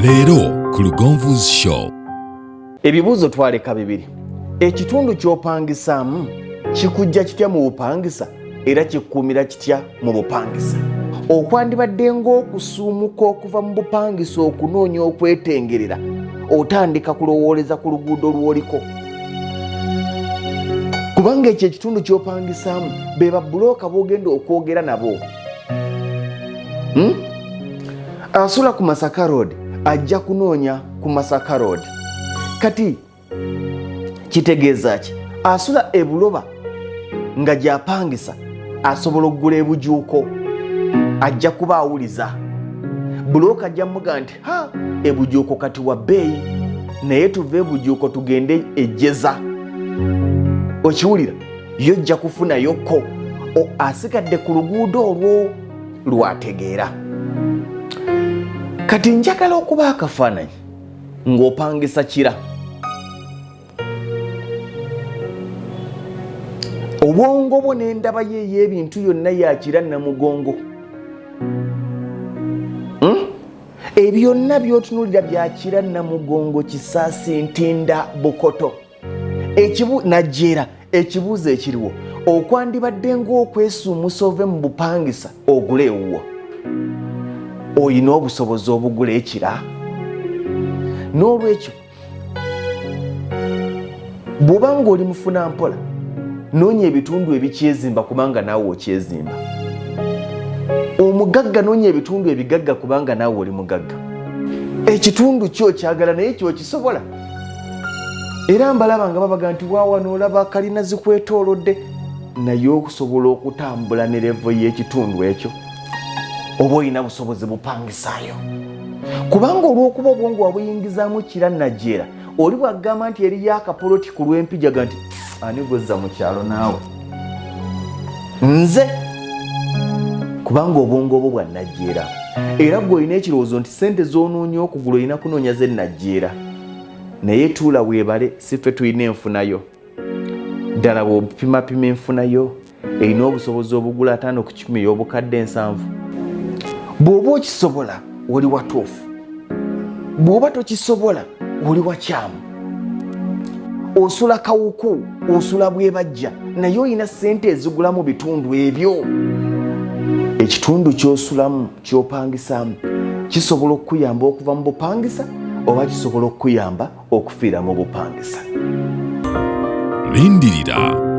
Leero ku Lugonvu's Show. Ebibuuzo twaleka bibiri. Ekitundu ky'opangisaamu kikujja kitya mu bupangisa era kikukuumira kitya mu bupangisa? Okwandibadde ng'okusuumuka okuva mu bupangisa okunoonya okwetengerera, otandika kulowooleza ku luguudo lw'oliko. Kubanga ekyo ekitundu ky'opangisaamu be babbulooka b'ogenda okwogera nabo. Asula ku Masaka Road ajja kunoonya ku Masaka Road. Kati kitegeeza ki? Asula e Buloba nga gy'apangisa asobola okugula ebujuuko, ajja kuba awuliza bulooka ajja muga nti ha, ebujuuko kati wa bbeeyi, naye tuve ebujuuko tugende ejjeza. Okiwulira? Yo ojja kufunayokko asigadde ku luguudo olwo lwategeera. Kati njagala okuba akafaananyi ng'opangisa Kira. Obwongo bwo n'endaba ye ey'ebintu yonna ya Kira Namugongo. Ebyonna by'otunuulira bya Kira Namugongo, Kisaasi, Ntinda, Bukoto. Najjeera ekibuuzo ekiriwo, okwandibadde ng'okwesuumusa ove mu bupangisa ogule ewuwo, oyina obusobozi obugula ekira? N'olwekyo bw'oba ng'oli mufuna mpola, noonya ebitundu ebikyezimba kubanga naawe okyezimba. Omugagga noonya ebitundu ebigagga kubanga naawe oli mugagga. Ekitundu kyo okyagala naye kyokisobola. Era mbalaba nga babaga nti waawano olaba kalina zikwetoolodde, naye okusobola okutambula ne levo y'ekitundu ekyo oba olina busobozi bupangisaayo, kubanga olw'okuba obwongo wabuyingizaamu Kira Najjeera, oli bw'agamba nti eriyo akapoloti ku lw'empijaga nti ani gwezza mu kyalo naawe nze, kubanga obwongo obwo bwa Najjeera. Era gwe olina ekirowoozo nti sente z'onoonya okugula olina kunoonya ze Najjeera, naye tuula weebale, si ffe tulina enfunayo. Ddala bw'opimapima enfunayo erina obusobozi obugula 50 ku ey'obukadde 70? Bw'oba okisobola oli watuufu, bw'oba tokisobola oli wakyamu. Osula Kawuku, osula Bwebajja, naye olina ssente ezigula mu bitundu ebyo. Ekitundu ky'osulamu ky'opangisaamu kisobola okukuyamba okuva mu bupangisa oba kisobola okukuyamba okufiira mu bupangisa. Lindirira.